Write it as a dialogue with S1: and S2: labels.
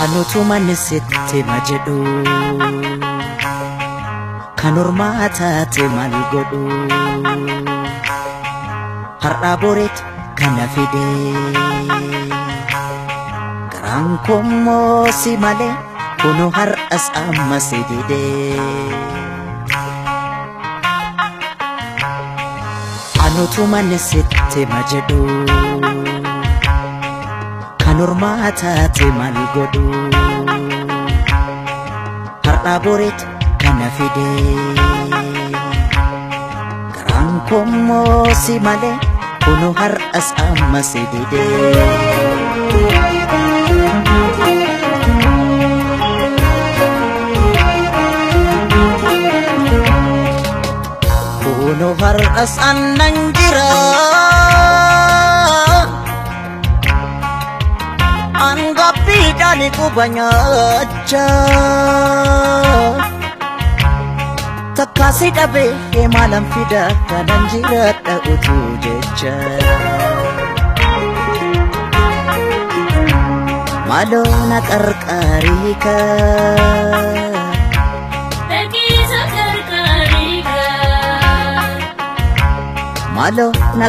S1: Anutuman sitti ma jedhu kan ormaa taate maal godhu har'aa boreetu kana fide garaan kommoo si malee kunu har'as amma si dide. Anutuman sitti ma jedhu kan ormaa taate maal godhu har'aa boreetu kana fide garaan kommoo si malee kunu har'as amma si dide. Kunu har'as annan jira. Angappiidhaan quba nyaachaa takkaasi dhabee maalan fida kanan jiraadha utuu jecha. Maaloo na qarqaarii kaa
S2: Dhageessa qarqaarii kaa.
S1: Maaloo na.